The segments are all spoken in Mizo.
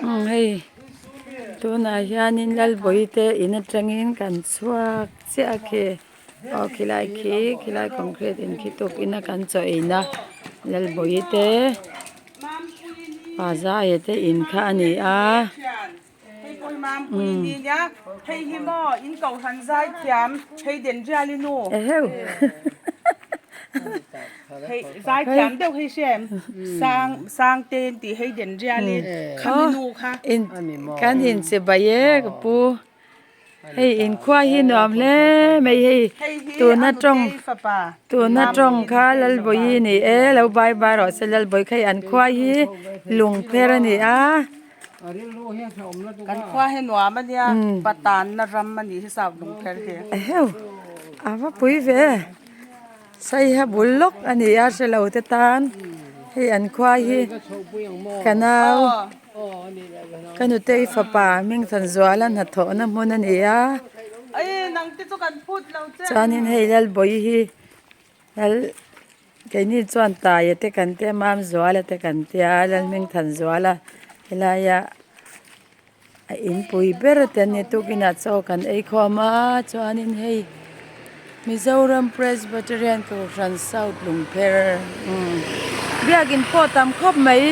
Umm hei tunah hianin Lalbawihi te in atangin kan chhuak chiah a khi aw khilai khi khilai concrete in khi tukin a kan chaw eina Lalbawihi te pa Zaia te in kha a ni a. Eheu Kan inchibai e ka pu hei inkhua hi nuam hle mai hei tuna tawng tuna tawng kha Lalbawihi ni e lo bai bai rawh se Lalbawihi kha hei an khua hi lungpher a ni a. Kan khua hi nuam a nia Patanna ram a nih hi South Lungpher hi. Eheu a va pui ve Saiha bul lawk a ni a hre lo te tan hei an khua hi ka nau ka nutei fapa Hmingthanzuala hnathawhna hmun a ni a chuanin hei Lalbawihi hi Lal keini chuan Taia te kan tia Mamzuala te kan tia Lalhmingthanzuala helaia a inpui ber te an ni tukinah chaw kan ei khawm a chuanin hei Mizoram Presbyterian Kohhran South Lungpher umm biakin pawh tam khawp mai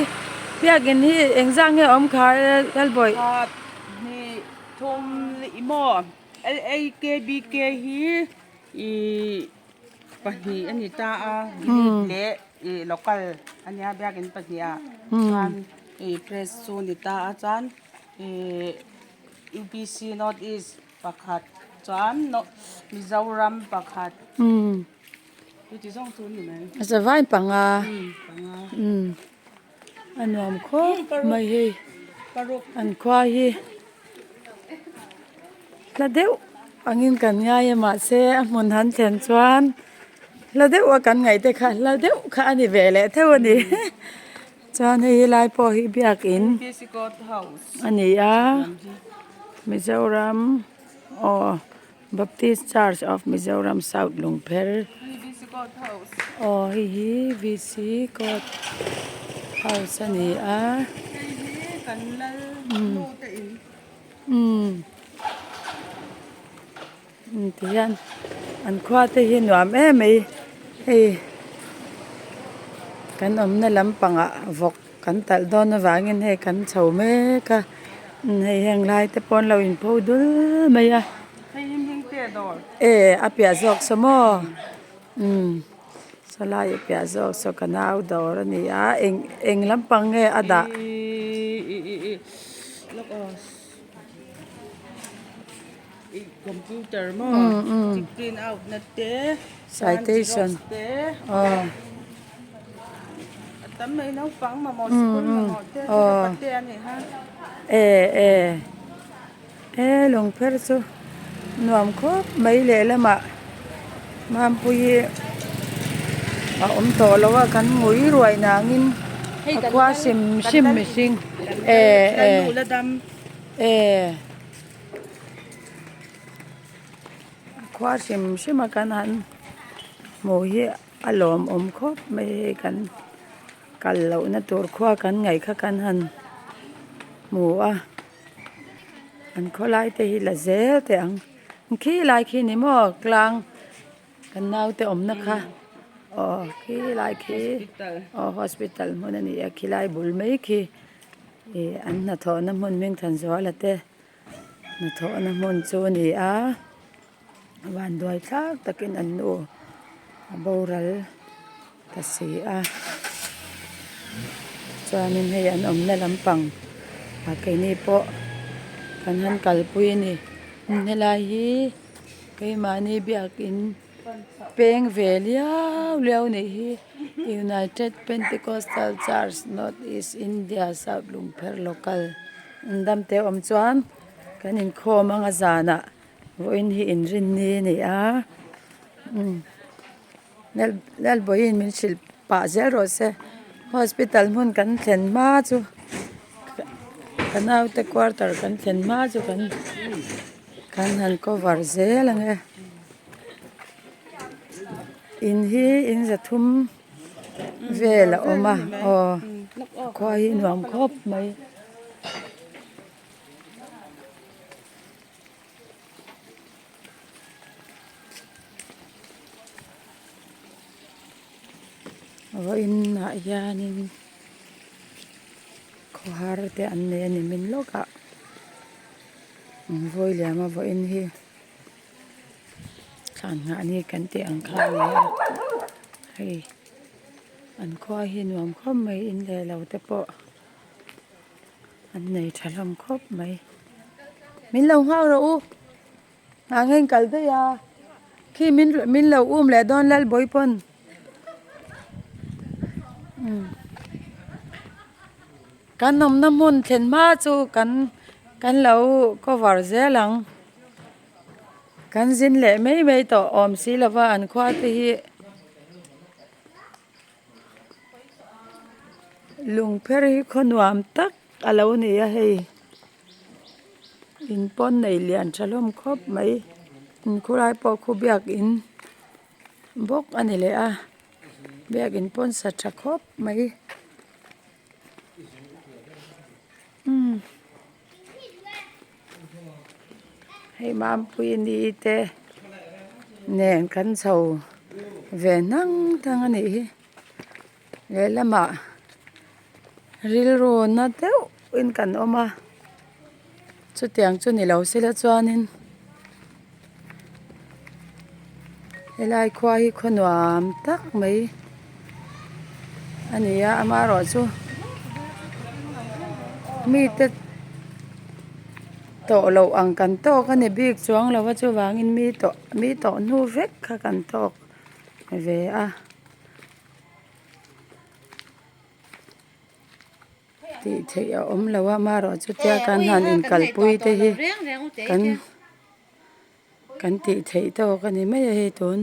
biakin hi engzah nge a awm kha Lalbawih. Hnih thum lih maw LAKBK hi Ih pahnih a ni ta a lead leh ih local a nia biakin pahnih ah chuan ih press chu a ni ta a chuan ih U P C north east pakhat chuan Mizoram pakhat chuti zawng chu a ni mai. A zavai panga a nuam khawp mai hei an khua hi. Hla deuh angin kan ngai a mahse a hmun han thlen chuan hla deuh a kan ngaih te kha hla deuh kha a ni ve leh theuh a ni chuan hei helai pawh hi biakin a ni a Mizoram aw Baptist Church of Mizoram South Lungpher aw hei hi V C court house a ni a. Umm ti hian an khua te hi nuam em mai hei kan awmna lampangah vawk kan talh dawn avangin hei kan chho mek a hei heng lai te pawh an lo inpho dul mai a e a piah zawk saw maw umm sawlai a piah zawk saw ka nau dawr a ni a eng eng lampang nge a dah. Computer maw print out na te citation aw a tam mai naupang mamawh sikul mamawh te te a nih kha e e e lungpher chu nuam khawp mai lehlamah Mampuii a awm tawh lo a kan ngui ruai nangin a khua hrim hrim mihring e e e a khua hrim hrim a kan han hmuh hi a lawmawm khawp mai hei kan kal lohna tur khua kan ngaih kha kan han hmu a an khawlai te hi la zel teh ang. Khi lai khi ni maw tlang kan naute awmna kha aw khi lai khi aw hospital hmun a ni a khilai bul mai khi ih an hnathawhna hmun Hmingthanzuala te hnathawhna hmun chu a ni a vanduai thlak takin an nu a boral ta si a chuanin hei an awmna lampang ah keini pawh kan han kalpui a ni helai hi keimahni biakin peng ve liau liau a nih hi United Pentecostal Church North East India South Lungpher Local dam te awm chuan kan inkhawm anga zanah vawiin hi inrinni a ni a umm. Lalbawiin min hrilh pah zel rawh se hospital hmun kan thlen hma chu ka naute quarter kan thlen hma chu kan kan han cover zel ang e in hi in zathum vel a awm a aw khua hi nuam khawp mai. Vawiin ah hianin khawhar te an nei a ni min lawkah vawi liam a vawiin hi thlan nghah ni kan tih ang kha a ni a hei an khua hi nuam khawp mai in leh lo te pawh an nei tha hlawm khawp mai min lo nghak rawh u. Nghah nge in kal daih a khi min min lo um leh dawn Lalbawi pawn umm kan awmna hmun thlen hma chu kan kan lo cover zel ang kan zin leh mai mai tawh awm si lova an khua te hi. Lungpher hi khaw nuam tak a lo ni a hei. In pawn nei lian tha hlawm khawp mai in khulai pawh khu biakin bawk a ni leh a biakin pawn sa tha khawp mai umm hei mampui ni te nen kan chho ve hnang thang a nih hi. Lehlamah rilru na deuh in kan awm a chutiang chu ni lo sela chuanin helai khua hi khaw nuam tak mai a ni a amaherawhchu mite tawh loh ang kan tawk a ni bik chuang lo a chuvangin mi tawh mi tawh hnu vek kha kan tawk ve a. Tih theih a awm lo a amaherawh chu tia kan han inkalpui te hi kan kan tih theih tawk a ni mai a hei tun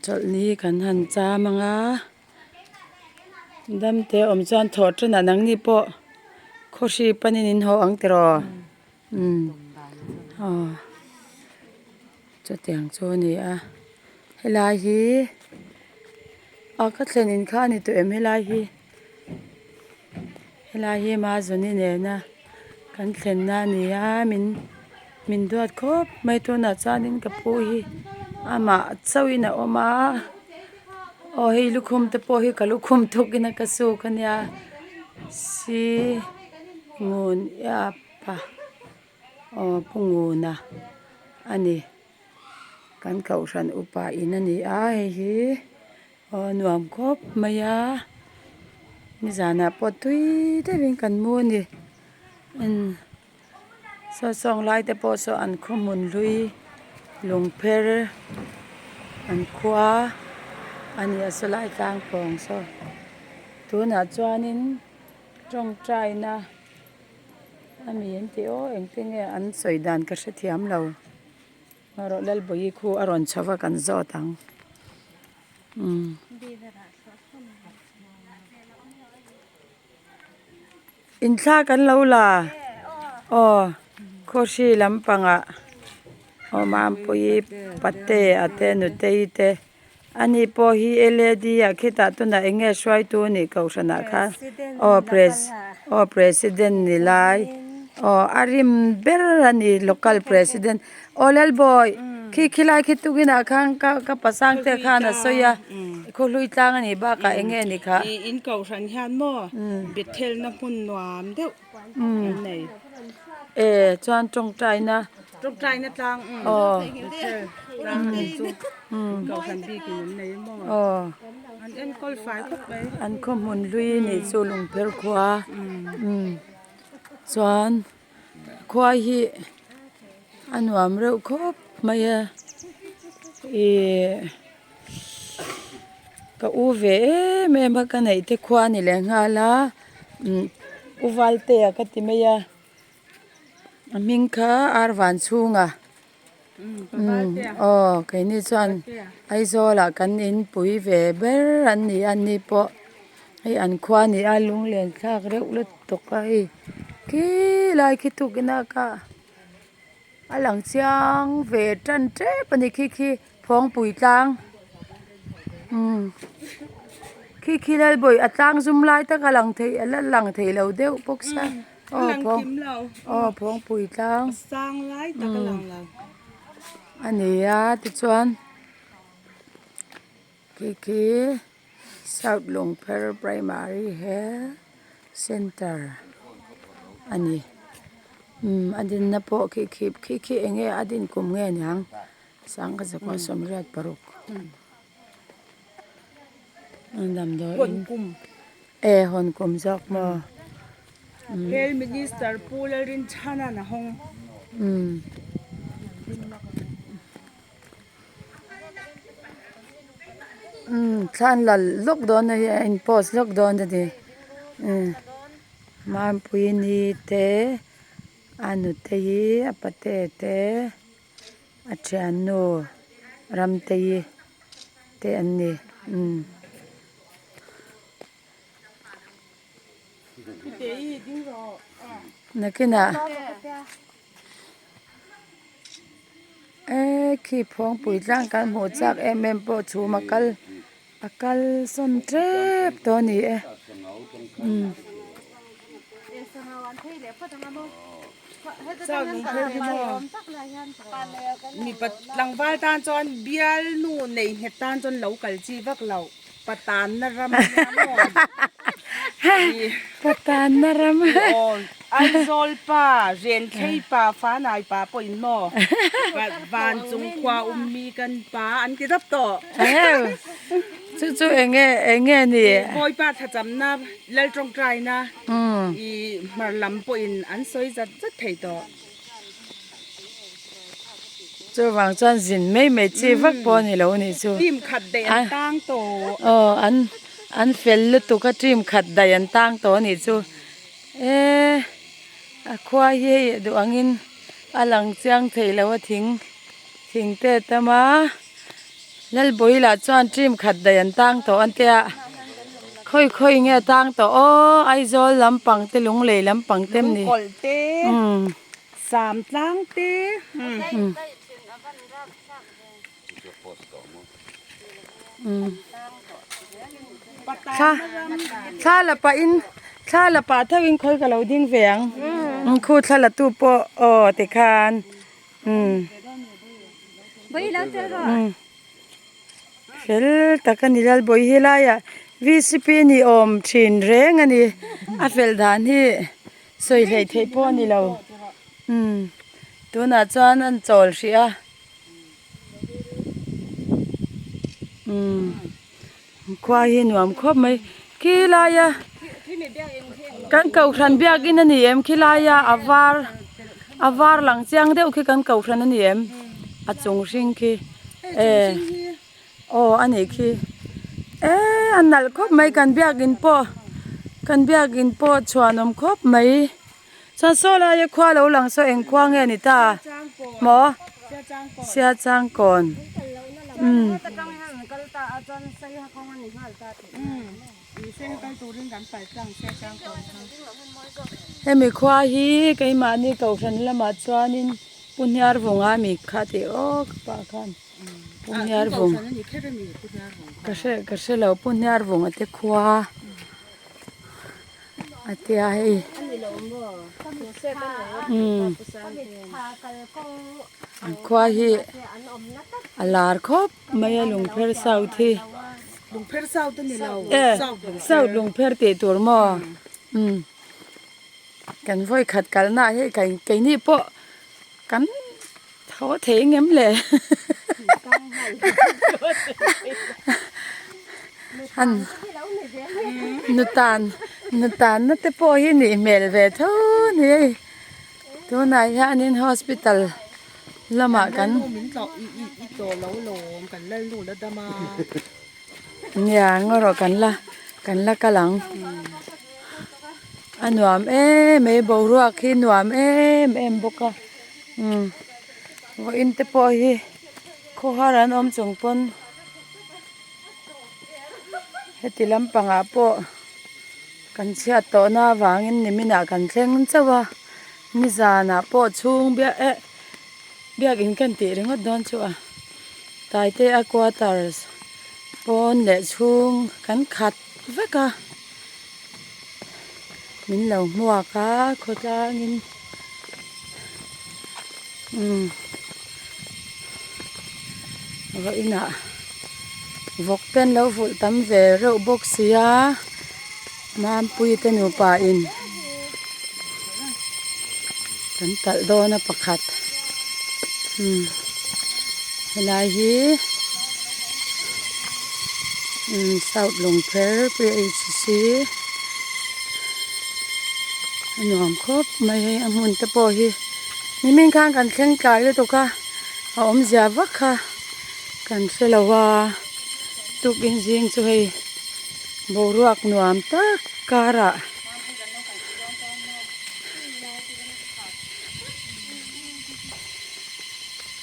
chawlhni kan han cham ang a damte awm chuan thawh ṭanah nangni pawh khawhri panin in haw ang tiraw umm aw. Chutiang chu a ni a helai hi a ka thlen in kha a ni tawh em helai hi helai hi mazawni nena kan thlenna a ni a min min duat khawp mai tunah chuanin ka pu hi amah chauhin a awm a aw hei lukhum te pawh hi ka lukhum thawkin a ka suk a nia si ngun iapa. Aw Pu Nguna a ni kan kohhran upa in a ni a hei hi aw nuam khawp mai a nizanah pawh tui deuhin kan mu a ni umm saw sawng lai te pawh saw an khaw hmun hlui lungpher an khua a ni a sawlai tlang pawng saw tunah chuanin tawngtaina. A mi an tih aw engtin nge an sawi dan ka hrethiam lo erawh Lalbawi khu a rawn chho va kan zawt ang umm in thla kan lo la aw khawhri lampangah aw Mampuii patea te nutei te. Ani pawh hi LAD ah khitah tunah eng nge hruaitu a nih kohhranah khan aw pres aw president ni lai aw a rim ber a ni local president aw Lalbawi khi khilai khi tukinah khan ka ka pasang te khan a sawi a khawhlui tlang a nih bakah eng nge ni kha. Ih in kohhran hian maw Bethel-na hmun nuam deuh an nei. E chuan tawngtaina. Tawngtaina tlang aw Bethel tlang an chu kohhran bikin an nei maw aw an enkawl fai khawp mai. An khaw hmun hlui nih chu lungpher khua chuan khua hi a nuam reuh khawp mai a ih ka u ve em em a ka neih te khua a ni leh nghal a. U Valtea ka ti mai a a hming kha ar van chhunga aw keini chuan Aizawlah kan inpui ve ber an ni a ni pawh hei an khua a ni a lunglen thlak reuh lutuk a hei khilai khi tukina ka a lang chiang ve tan tep a ni khi khi Phawngpui tlang umm khi khi Lalbawi a tlang zum lai tak a lang thei a la lang thei lo deuh bawk sia aw phawng aw Phawngpui tlang a ni a tichuan khi khi. South Lungpher Primary Health Centre a ni. Umm a dinna pawh khi khi khi khi eng nge a din kum nge niang sangkhat zakua sawmriat paruk damdawiin e hawn kum zawk maw. Health Minister Pu Lalrinchhana'n a hawng. Umm. Umm thla an la lawk dawn a ni a in post lawk dawn a ni umm Mampui ni te a nute hi a pate te a thiannu Ramtei te an ni umm. Nakinah eee khi phawngpui tlang kan hmuh chak em em pawh chhum a kal a kal sawn tep tawh a ni e umm. Mipa tlangval tan chuan bialnu nei nghet tan chuan lo kal chi vak loh. Patanna ram a nia maw? Patanna ram. Aw, Aizawl pa, Renthlei pa, Fanai pa pawh in maw? Van chung khua ummi kan pa an ti dap tawh. Chu chu enge enge ni? Bawipa thlachamna, Lal tawngtaina i hmar lam pawhin an sawi zat zat thei tawh. Chuvang chuan zin mai mai chi vak pawh a ni lo anih chu. Team khat daih an tang tawh. Aw an an fel lutuk a team khat daih an tang tawh anih chu. Eee a khua hi hei duh angin a lang chiang thei lo a thing thing te a tam a. Lalbawi lah chuan team khat daih an tang tawh an tia khawi khawi nge a tang tawh aw Aizawl lampang te Lunglei lampang te em ni. Lungkawlh te. Sam tlang te. Thla thla la pah in thla la pah theuh in khawi ka lo ding ve ang khu thla la tu pawh aw tikhan umm fel tak a ni Lalbawi hi laiah vcp ni awm thin reng a ni a fel dan hi. Sawi hleih theih pawh a ni lo. Umm tunah chuan an chawl hrih a. Umm khua hi nuam khawp mai. Khi laia kan kohhran biakin a ni em khi laia a var a var lang chiang deuh khi kan kohhran a ni em a chung hring khi e Aw a nih khi eee a nalh khawp mai kan biakin pawh kan biakin pawh chhuanawm khawp mai chuan saw laia khua lo lang saw eng khua nge ni ta maw Siachangkawn umm. Hemi khua hi keimahni kohhran lamah chuanin Pu Hniarvunga mi kha tih awk pah khan. Pu Hniarvung ka hre ka hre lo Pu Hniarvung a te khua a tia hei umm an khua hi a lar khawp mai a Lungpher South hi e South Lungpher tih tur maw umm kan vawikhat kalna ah hei keini pawh kan. Tho thei ngem le. Han nutan nutan na te pawh hi nih hmel ve tho a ni hei. Tunah hianin hospital lamah kan Nia ngaw rawh kan la kan la kal ang. A nuam em mai boruak hi nuam em em bawk a. Umm vawiin te pawh hi khawhar an awm chung pawn heti lampangah pawh kan chhiat tawhna avangin niminah kan thleng chauh a nizanah pawh chhung biak eh biakin kan tih ringawt dawn chu a Taitea quarters pawn leh chhung kan khat vek a min lo hmuak a khawtlangin umm vawiinah Vawk te an lo vulh tam ve reuh bawk sia Mampuii te nupa in kan talh dawn a pakhat umm helai hi umm south lungpher P H C a nuam khawp mai hei a hmun te pawh hi nimin khan kan thleng tlai lutuk a a awmzia vak kha. Kan hre lo a, tukin zing chu hei boruak nuam tak karah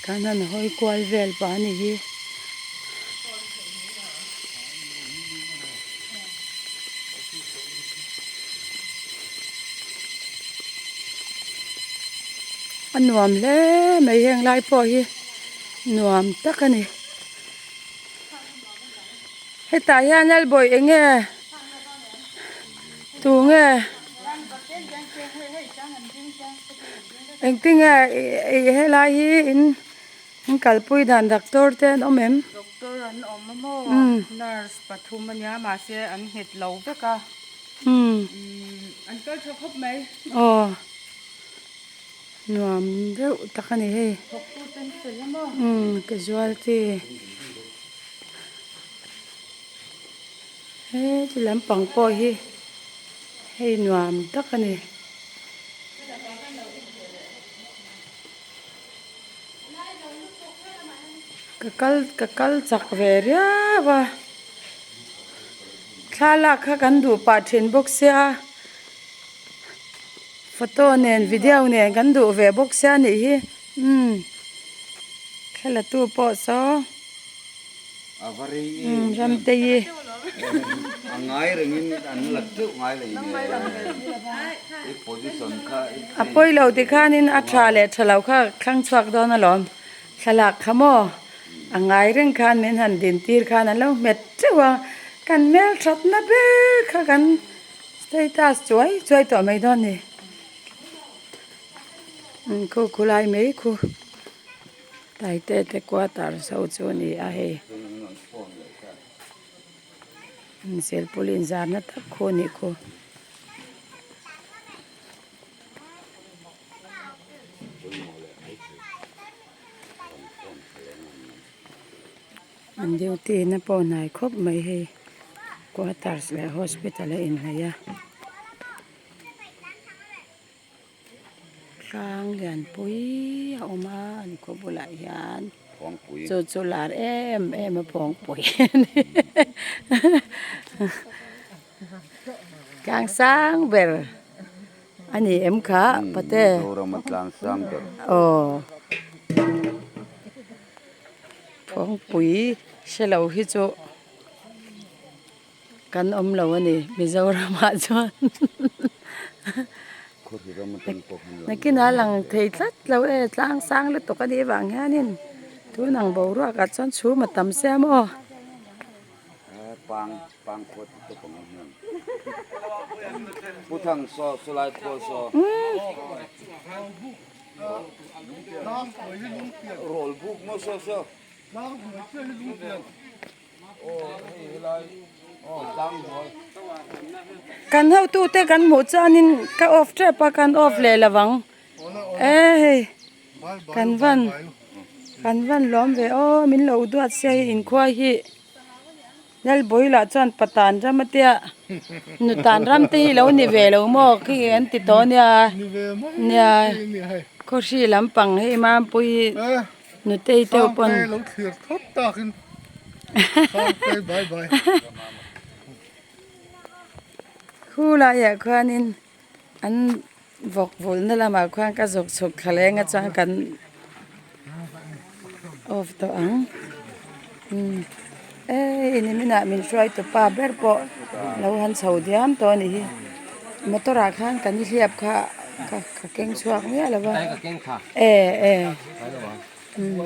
kan han hawi kual vel pah a ni hi. A nuam hle mai heng lai pawh hi. Nuam tak a ni. Hetah hian Lalbawih eng nge tu nge engtinge ih helai hi in in kalpui dan doctor te an awm em? Doctor an awm a maw nurse pathum a nia mahse an nghet lo vek a an kal tha khawp mai. Aw. Nuam deuh tak a ni hei. Umm casualty heti lampang pawh hi hei nuam tak a ni. Ka kal ka kal chak ve riau a thlalak kha kan duh pah thin bawk sia. Photo nen video nen kan duh ve bawk sia nih hi umm thla tu pawh saw umm Ramtei a pawi lo tikhanin a tha leh tha lo kha thlang chhuak dawn alawm thlalak kha maw a ngai reng khan min han din tir khan an lo hmet teuh a kan hmelthatna ber kha kan. Status chuai chuai tawh mai dawn ni. An khu khu lai mai khu Taite te quarter zo chu a ni a hei. Silpul inzarna tak khu a nih khu. An duty na pawh hnai khawp mai hei quarters leh hospital a inhnaih a tlang lianpui a awm a an khaw bulah hian chu chu lar em em a phawngpui a ni tlang sang ber a ni em kha pate aw. Phawngpui hre lo hi chu kan awm lo a ni Mizoramah chuan nakinah a lang thei tlat lo e tlang sang lutuk a nih vang hianin tun ang boruakah chuan chhum a tam sia maw. Kan hotute kan hmuh chuanin ka off tep a kan off leh lo vang e hei kan van kan van lawm ve aw min lo duat sia hi inkhua hi. Lalbawi lah chuan patan ram a tia nutan ram te hi lo ni ve lo maw khi an ti tawh nia nia khawhri lampang hei Mampui hi nutei deuh pawn khu laiah khuanin an vawk vulhna lamah khuan ka zuk chhuk thla leng a chuan kan off tawh ang umm ei niminah min hruai tu pa ber pawh lo han chho diam tawh a nih hi motor ah khan kan hliap kha ka ka keng chhuak miah lo va e e umm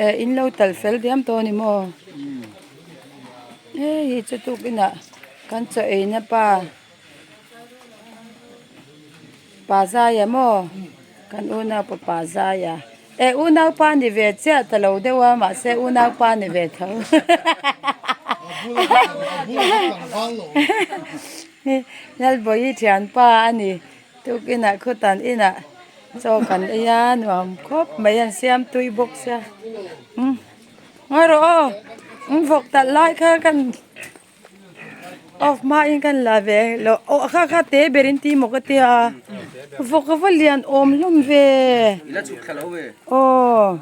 eh in lo tal fel diam tawh a ni maw hei hi chu tukinah kan chaw eina pa pa zaia maw kan unaupa pa zaia. E unaupa ni ve chiah ta lo deuh a mahse unaupa ni ve tho. Lalbawihi thianpa a ni. Tukinah khutan inah chaw kan ei a nuam khawp mai an siam tui bawk sia. Ngawi rawh aw an vawk talh lai kha kan off hma in kan la ve loh aw kha kha te ber in ti maw ka tia vawk a va lian awm hlawm ve aw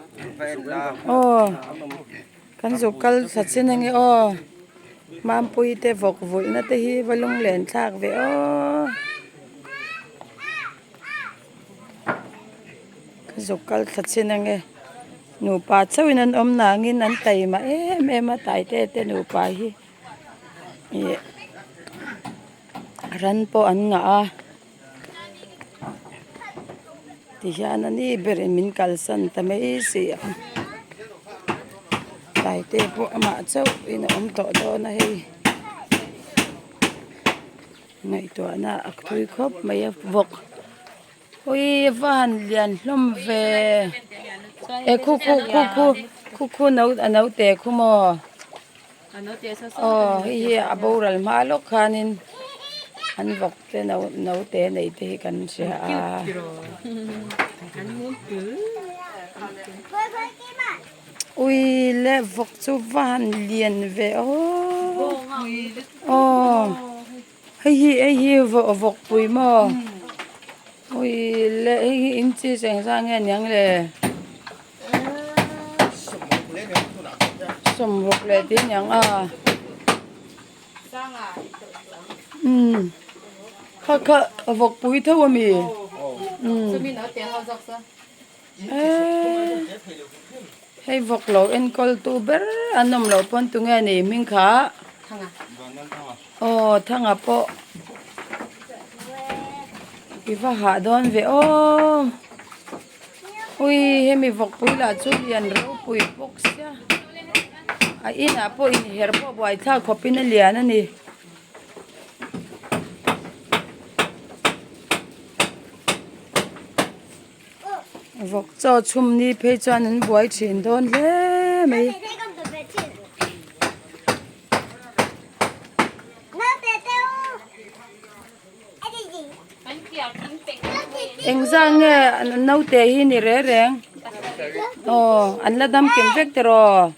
aw kan zuk kal thla chin ange aw mampui te vawk vulh na te hi va lunglen thlak ve aw ka zuk kal thla chin ange. Nupa chauhin an awm nangin an taima em em a taite te nupa hi ih ran pawh an ngah a tihian a ni berin min kalsan ta mai si a taite pawh amah chauhin a awm tawh dawn a hei ngaihtuahna a thui khawp mai a vawk. Ui va han lian hlawm ve e khu khu khu khu khu khu no a naute khu maw aw hei hi a boral hma lawk khanin an vawk te no naute nei te hi kan hria a. Ui le vawk chu va han lian ve aw aw. Hei hi hei hi vawk pui maw ui le hei hi in chi cheng zah nge aniang le sawmruk leh tih aniang a umm kha kha vawk pui tho ami umm eee hei vawk lo enkawl tu ber an awm loh pawn tunge ni hming kha. Aw thanga pawh i va hah dawn ve aw ui hemi vawkpui lah chu lian ropui bawk sia a inah pawh inher pawh buaithlak khawpin a lian a ni. Vawk chaw chhum ni phei chuan an buai thin dawn hle mai. Engzah nge an naute hi ni reng reng aw an la dam kim vek tiraw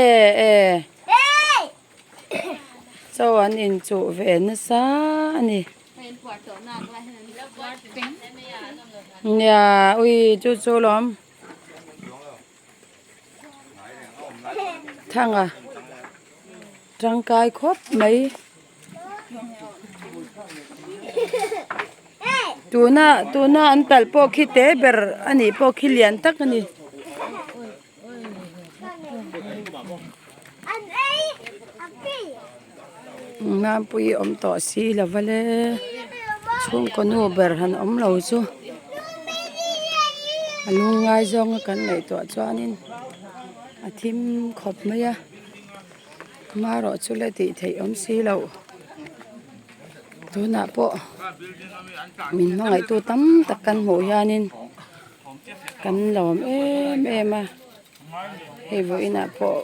e e chaw an inchuh ve nasa a ni nia ui chu chu lawm. Thanga tangkai khawp mai tuna tuna an talh pawh khi te ber a nih pawh khi lian tak a ni. Mapuii awm tawh si lo va le chhungkaw nu ber han awm lo chu a lungngai zawnga kan ngaihtuah chuanin a thim khawp mai a marawh chu la tih theih awm si loh tunah pawh min hmangaihtu tam tak kan hmuh hianin kan lawm em em a. Hei vawiinah pawh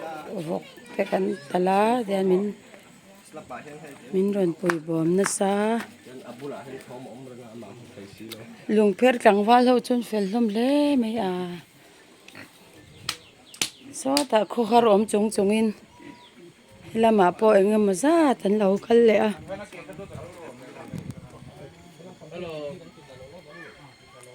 vawk te kan talh a tihian min min rawn pui bawm nasa lungpher tlangval ho chuan fel hlawm hle mai a sawtah khawhar awm chung chungin helamah pawh eng emaw zat an lo kal leh a.